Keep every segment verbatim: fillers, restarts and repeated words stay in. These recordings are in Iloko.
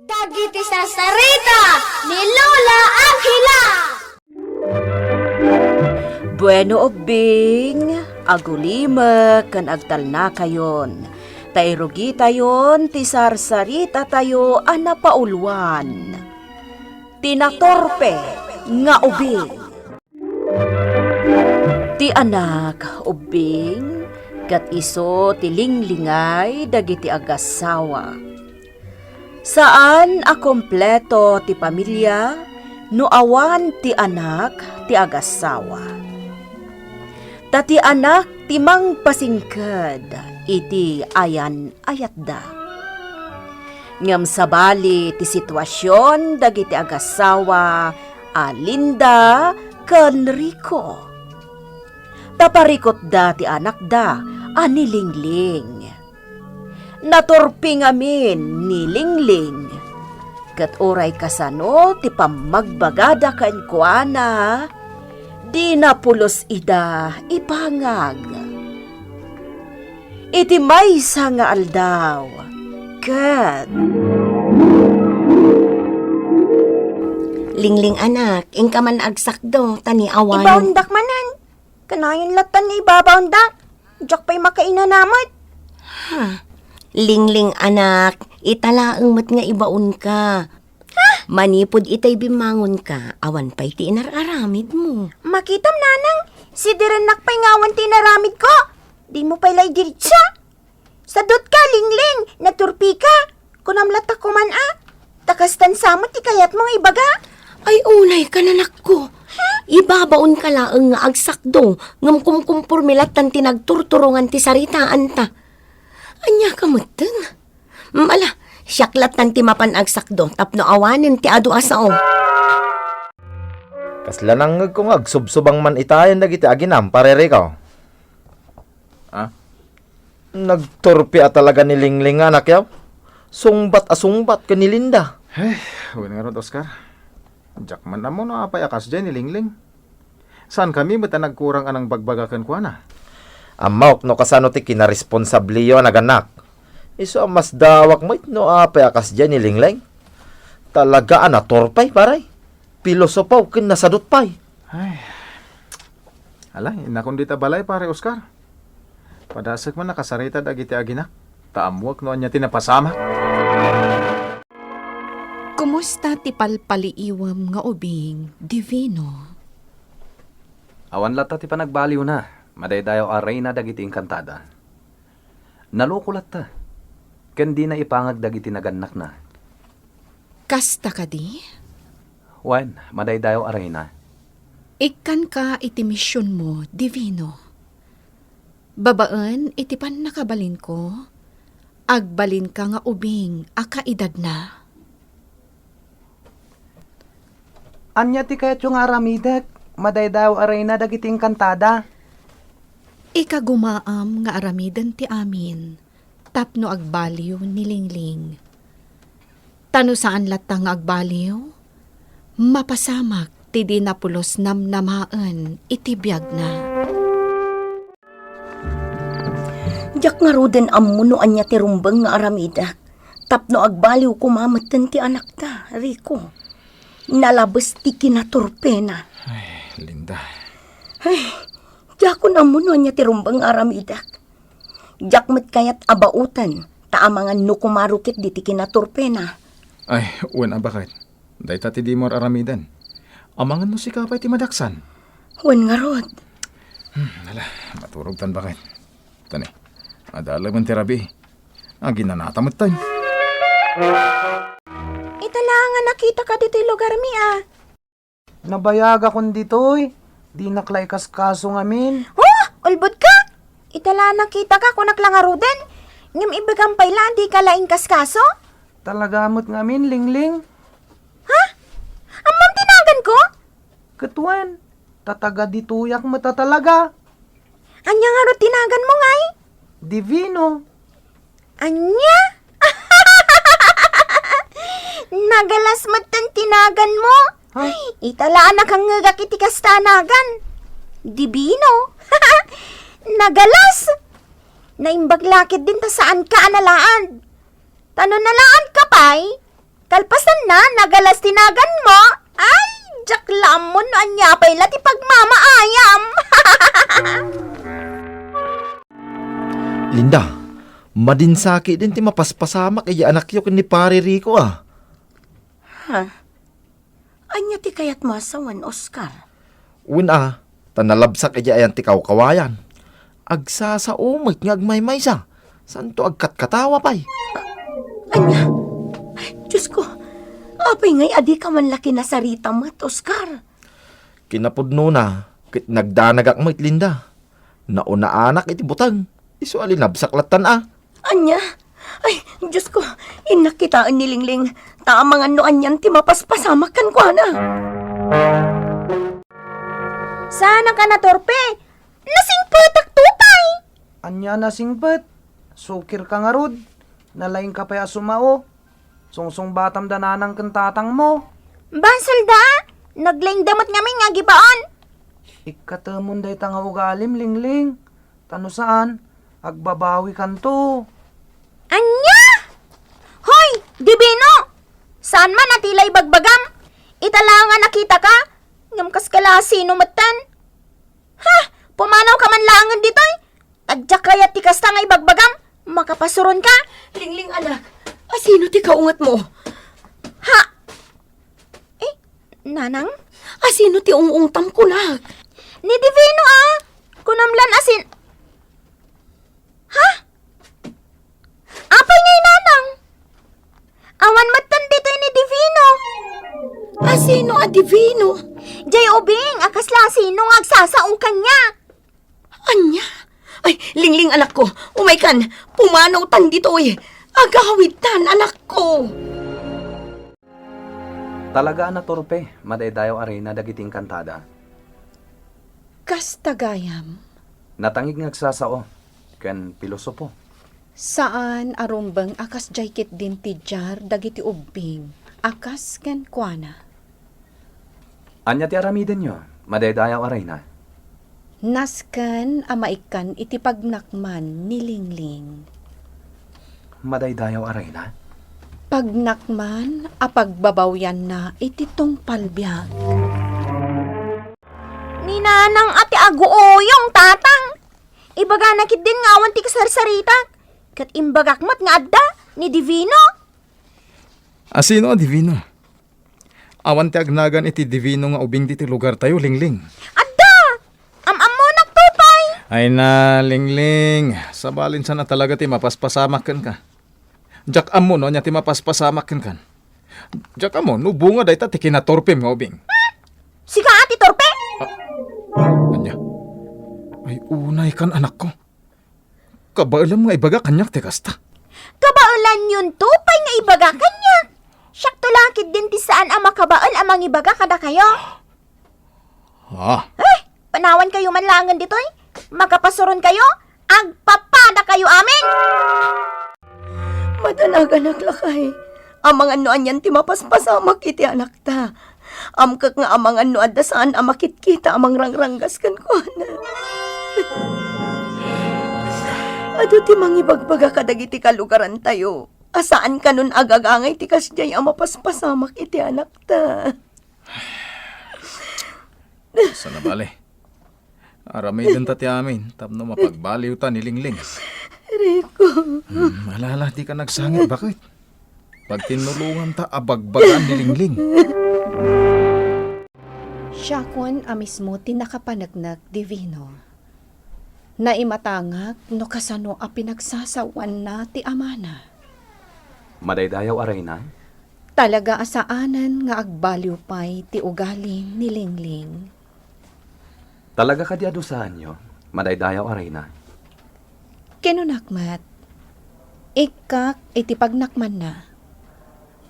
Dagiti sarsarita ni Lola Angela. Bueno, ubbing, agulimek ken agtalnakayon, ta irugitayon ti sarsaritatayo a napauluan, Ti Naturpe nga Ubing. Ti anak, ubbing, ket isu ti linglingay dagiti agassawa. Saan a kompleto ti pamilia no awan ti anak ti agassawa. Ta ti anak ti mangpasingked iti ayan-ayatda. Ngem sabali ti situasion dagiti agassawa a Linda ken Rico. Ta parikutda ti anakda a ni Lingling. Naturpi ngamin ni Lingling. Ket uray kasano ti pammagbagada kenkuana, dina pulos ida ipangag. Iti maysa nga aldaw, ket Lingling anak, inka man agsakdo, ta ni awan. Ibaondak manen. Kanayon latta nga ibabaondak. Diak pay makainanamet. Ha? Lingling anak, ita laeng met nga ibaonka. Manipud itay bimmangonka, awan pay ti inar-aramidmo. Makitam, nanang, sidirennak pay nga awan ti inaramidko. Dimo pay la idiritsa. Sadutka, Lingling, naturpika. Kunam latta koman a, ta kastan sa met ti kayatmo nga ibaga. Ay, unay ka, nanakko. Ibabaonka laeng nga agsakdo, ngem kumkumpormi lattan ti nagturturongan ti saritaanta. Ania ka metten? Mala, siak lattan ti mapan agsakdo tapno awanen ti adu a sao. Kasla nangngegko nga agsubsubang man itayen dagiti aginam, Pare Rico. Ah? Nagturpi a talaga ni Lingling nga anak, yaw. Sungbat a sungbat ken ni Linda. Ay, wen ngarud, Oscar. Diak man ammo no apay a kasdiay ni Lingling. Saankami met a nagkurang a nangbagbaga kenkuana. Ammok no kasano ti kinaresponsabliyo a naganak. Isu a masdaawak met no apay a kasdiay ni Lingling. Talaga a naturpay, pare. Pilosopo ken nasadut pay. Ay. Ala, innakon dita balay, Pare Oscar. Padasek man a kasarita dagiti aginak, ta ammuek no ania ti napasamak. Kumusta ti palpaliiwem nga ubing, Divino? Awan latta ti panagbaliwna, madaydayaw a reyna dagiti engkantada. Naloko latta, ken dina ipangag dagiti nagannakna. Kasta kadi? Wen, madaydayaw a reyna. Ikkanka iti misionmo, Divino. Babaen iti pannakabalinko, agbalinka nga ubing a kaidadna. Ania ti kayatyo nga aramidek, madaydayaw a reyna dagiti engkantada? Ikagumaam nga aramiden ti amin tapno agbaliw ni Lingling. Ta no saan latta nga agbaliw, mapasamak ti di napulos namnamaen iti biagna. Diak ngaruden ammo no ania ti rumbeng nga aramidek tapno agbaliw koma metten ti anakta, Rico. Nalabes ti kinaturpena. Ay, Linda. Ay, diakon ammo no ania ti rumbeng nga aramidek. Diak met kayat a baoten, ta amangan no kumarukit diti kinaturpena. Ay, wen a baket. Dayta ti dimo ar-aramiden. Amangan no sika pay ti madaksan. Wen ngarud. Hmm, ala, maturogtan baket. Tani, adalemen ti rabii. Aginanata metten. Ita la nga nakitaka ditoy lugarmi, a. Nabayagakon ditoy. Dinak la ikaskaso ngamin. Oh, ulbodka! Ita la nakitaka, kunak la ngaruden. Ngem ibagam pay la, dika la inkaskaso? Talaga met ngamin, Lingling. Ha? Ammom ti naganko? Ket wen, ta taga ditoyak met a talaga. Ania ngarud ti naganmo, ngay? Divino. Ania? Nagalas metten ti naganmo? Ha? Ita la a nakangngegak iti kasta a nagan. Divino. Nagalas! Naimbag la ketdin ta saanka a nalaad. Ta no nalaadka pay, Kalpasanna, nagalas ti naganmo. Ay, diak la ammo no ania pay la ti pagmamaayam. Linda, madinsaki din ti mapaspasamak idiay anakyo ken ni Pare Rico, a. Ha? Ania ti kayatmo a sawen, Oscar? Wen a, ta nalabsak idiay ayan ti kawkawayan. Agsasao met nga agmaymaysa, santo agkatkatawa pay. Ania? Ay, Diyos ko, apay ngay a dika man la kinasarita met, Oscar? Kinapudnona, ket nagdanagak met, Linda. Naunaanak iti buteng, isu a linabsak lattan a. Ania? Ay, Diyos ko, innak kitaen ni Lingling, ta amangan no anian ti mapaspasamak kenkuana. Saanak a naturpe, nasingpetak to pay. Ania nasingpet? Sukirka ngarud? Nalaingka pay a sumao? Sungsungbatam da nanang ken tatangmo. Basolda, naglaingda met ngamin nga agibaon. Ikkatemon dayta nga ugalim, Lingling. Ta no saan, agbabawikanto. Ania? Hoy, Divino! Saan man a ti la ibagbagam? Ita la nga nakitaka, ngem kas ka la sino metten. Ha? Pumanawka man laengen ditoy? Adda kayat ti kasta nga ibagbagam? Makapasuronka? Lingling, anak, asino ti kaungetmo? Ha? Eh, nanang? Asino ti ung-ungtam, kunak? Ni Divino, a. Kunam lan asin-, ha? Apay ngay, nanang? Awan metten ditoy ni Divino. Asino a Divino? Jay ubing a kasla sino nga agsasao kaniak. Ania? Ay, Lingling, anakko, umaykan, pumanawtan ditoy. Agawidtan, anakko. Talaga a naturpe, madaydayaw a reyna dagiti engkantada. Kasta gayam. Natangig nga agsasao, ken pilosopo. Saan a rumbeng a kasdiay ketdin ti diar dagiti ubbing a kas kenkuana. Ania ti aramidenyo, madaydayaw a reyna? Nasken a maikkan iti pagnakman ni Lingling. Madaydayaw a reyna? Pagnakman a pagbabawyanna iti tungpal biag. Ni nanang a ti aguuyong, tatang. Ibagana ketdin nga awan ti kasarsaritak. Ket imbagak met nga adda ni Divino. Asino a Divino? Awan ti agnagan iti Divino nga ubing ditoy lugartayo, Lingling. Adda! Am-ammonak to pay! Ay na, Lingling. Sabalin sana talaga ti mapaspasamak kenka. Diak ammo no ania ti mapaspasamak kenkan. Diak ammo no bunga dayta ti kinaturpem nga ubing. Sika a ti turpe? Ah, ania? Ay, unaykan, anakko. Kabaelam nga ibaga kaniak ti kasta. Kabaelanyonto pay nga ibaga kaniak. Siakto la ketdin ti saan a makabael a mangibaga kadakayo. Ah. Eh, panawankayo man laengen ditoy. Makapasuronkayo, agpapadakayo amin. Madanaganak, lakay. Amangan no anian ti mapaspasamak iti anakta. Amkek nga amangan no adda saan a makitkita a mangrangranggas kenkuana. Adu ti mangibagbaga kadagiti kalugarantayo a saan kanon agagangay ti kasdiay a mapaspasamak iti anakta. Sana bale. Aramidenta ti amin tapno mapagbaliwta ni Lingling. Rico. Hmm, alala, dika nagsangit, baket? Pagtinnulonganta a bagbagaan ni Lingling. Siakon a mismo ti nakapaneknek, Divino. Naimatangak no kasano a pinagsasaoanna ti amana. Madaydayaw a reyna? Talaga a saanen nga agbaliw pay ti ugali ni Lingling. Talaga kadi a dusaenyo, madaydayaw a reyna? Kinunak met, ikkak iti pagnakmanna.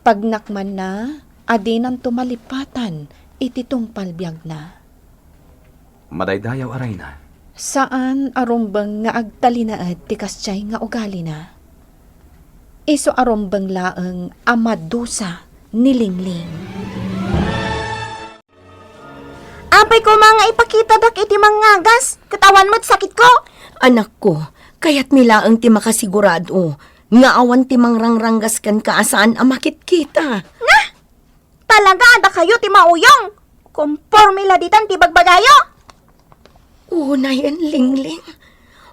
Pagnakmanna a dinanto malipatan iti tungpal biagna. Madaydayaw a reyna. Saan a rumbeng nga agtalinaed ti kasdiay nga ugalina. Isu a rumbeng laeng a madusa ni Lingling. Apay koma nga ipakitadak iti mangngagas, ket awan met sakitko? Anakko, kayatmi laeng ti makasigurado nga awan ti mangrangrangas kenka a saan a makitkita. Talaga, adda kayo ti mauyong. Komporme la ditan ti bagbagayo. Unayen, Lingling.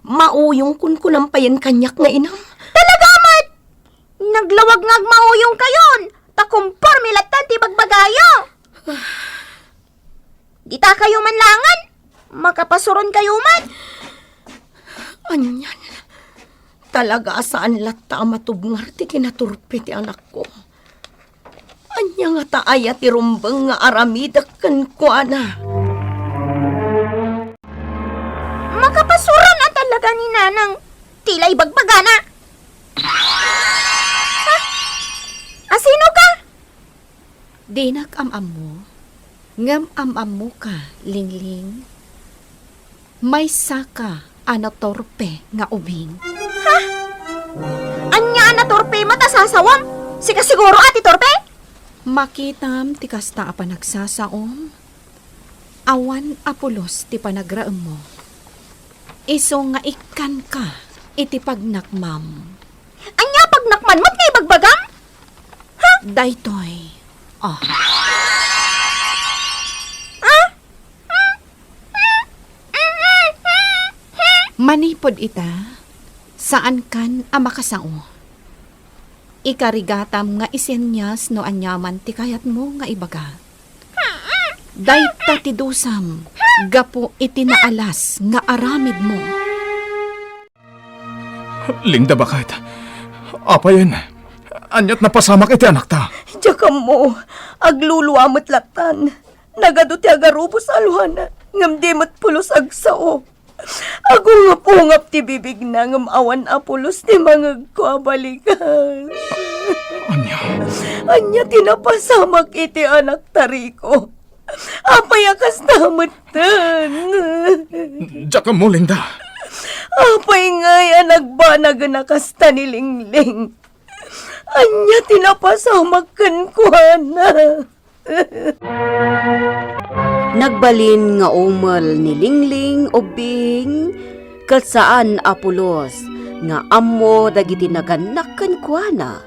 Mauyong kunkunam payen kaniak nga inam. Talaga met! Naglawag nga agmauyong kayon, ta komporme lattan ti bagbagayo. Dita kayo man langan, makapasuron kayo man. Anian, talaga a saan latta a matubngar ti kinaturpe ti anakko. Ania ngata aya ti rumbeng nga aramidek kenkuana? Makapasuron a talaga ni Nanang ti la ibagbagana. Ha? Asino ka? Dinak am-ammo, ngem am-ammoka, Lingling. Maysaka a naturpe nga ubing. Ha? Ania a naturpe met a sasawem? Sika siguro a ti turpe? Makitam ti kasta a panagsasaom, awan a pulos ti panagraemmo. Isu nga ikkanka iti pagnakmam. Ania pagnakman met nga ibagbagam? Ha? Daytoy. Ah. Ah? Manipud ita, saankan a makasao. Ikarigatam nga isenyas no aniaman ti kayatmo nga ibaga. Dayta ti dusam gapu iti naalas nga aramidmo. Linda, baket? Apayen, aniat napasamak iti anakta? Diak ammo, aglulua met lattan. Nagadu ti agarubos a luana, ngem di met pulos agsao. Agungap-ungap ti bibigna, ngem awan a pulos ti mangegko a balikas. Ania? Ania ti napasamak iti anakta, Rico? Apay a kasta metten? Diak ammo, Linda. Apay ngay a nagbanagen a kasta ni Lingling? Ania ti napasamak kenkuana? Nagbalin nga umel ni Lingling ubbing ket saan a pulos nga ammo dagiti nagannak kenkuana,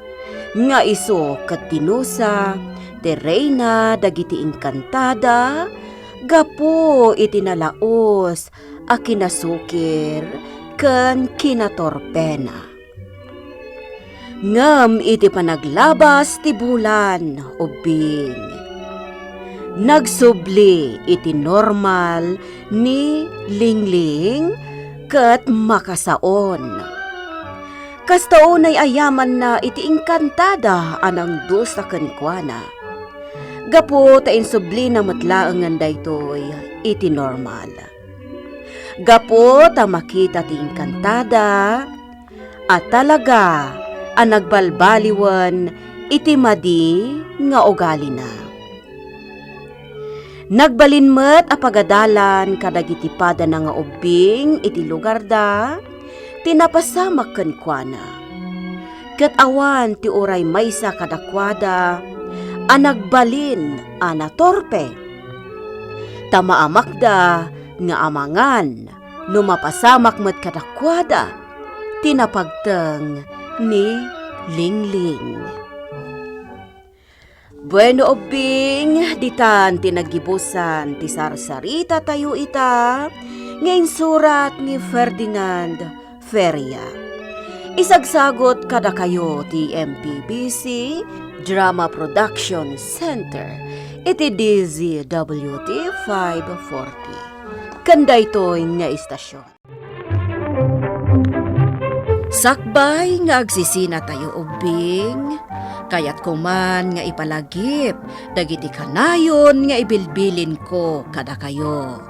nga isu ket dinusa ti reyna dagiti engkantada gapu iti nalaus a kinasukir ken kinaturpena. Ngem iti panaglabas ti bulan, ubbing, nagsubli iti normal ni Lingling ket makasaon. Kasta unay a yamanna iti engkantada a nangdusa kenkuana. Gapu ta insublina met laengen daytoy iti normal. Gapu ta makita ti engkantada a talaga a nagbalbaliwen iti madi nga ugalina. Nagbalin met a pagadalan kadagiti padana nga ubbing iti lugarda ti napasamak kenkuana. Ket awan ti uray maysa kadakuada a nagbalin a naturpe. Ta maamakda nga amangan no mapasamak met kadakuada ti napagteng ni Lingling. Bueno, ubbing, ditan ti naggibusan ti sarsarita tayo ita nga insurat ni Ferdinand Feria. Isagsagut kadakayo ti M P B C Drama Production Center iti D Z W T five forty. Ken daytoy nga istasyon. Sakbay nga agsisinatayo ubbing, kayatko man nga ipalagip dagiti kanayon nga ibilbilinko kadakayo.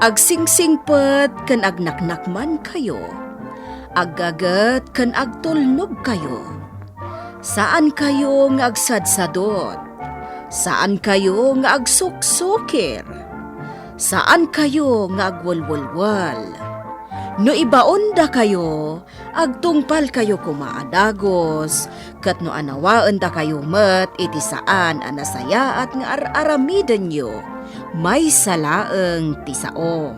Agsingsingpet ken agnaknakmankayo. Aggaget ken agtulnogkayo. Saankayo nga agsadsadot. Saankayo nga agsuksukir. Saankayo nga agwelwelwel. No ibaondakayo, agtungpalkayo koma a dagus, ket no anawaendakayo met iti saan a nasayaat nga ar-aramidenyo, maysa laeng ti sao.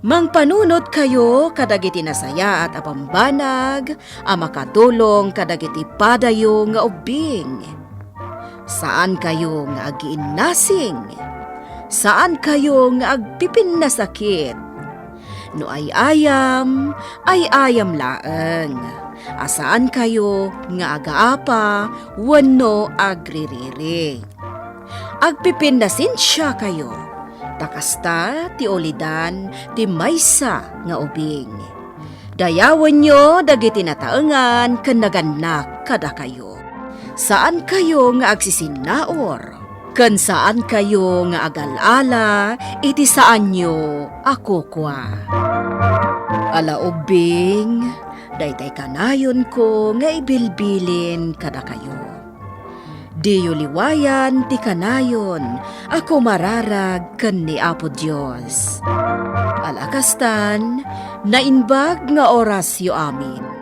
Mangpanunotkayo kadagiti nasayaat a bambanag a makatulong kadagiti padayo nga ubbing. Saankayo nga agiinnasing. Saankayo nga agpipinnasakit. No ay-ayam, ay-ayam laeng, a saankayo nga agaapa wenno agririri. Agpipinnasensiakayo, ta kasta ti ulidan ti maysa nga ubing. Dayawenyo dagiti nataengan ken nagannak kadakayo. Saankayo nga agsisinnaur, ken saankayo nga agal-ala iti saanyo a kukua. Ala ubbing, daytay kanayonko nga ibilbilin kadakayo. Diyo liwayan ti kanayon a kumararag ken ni Apo Dios. Ala kastan, naimbag nga orasyo amin.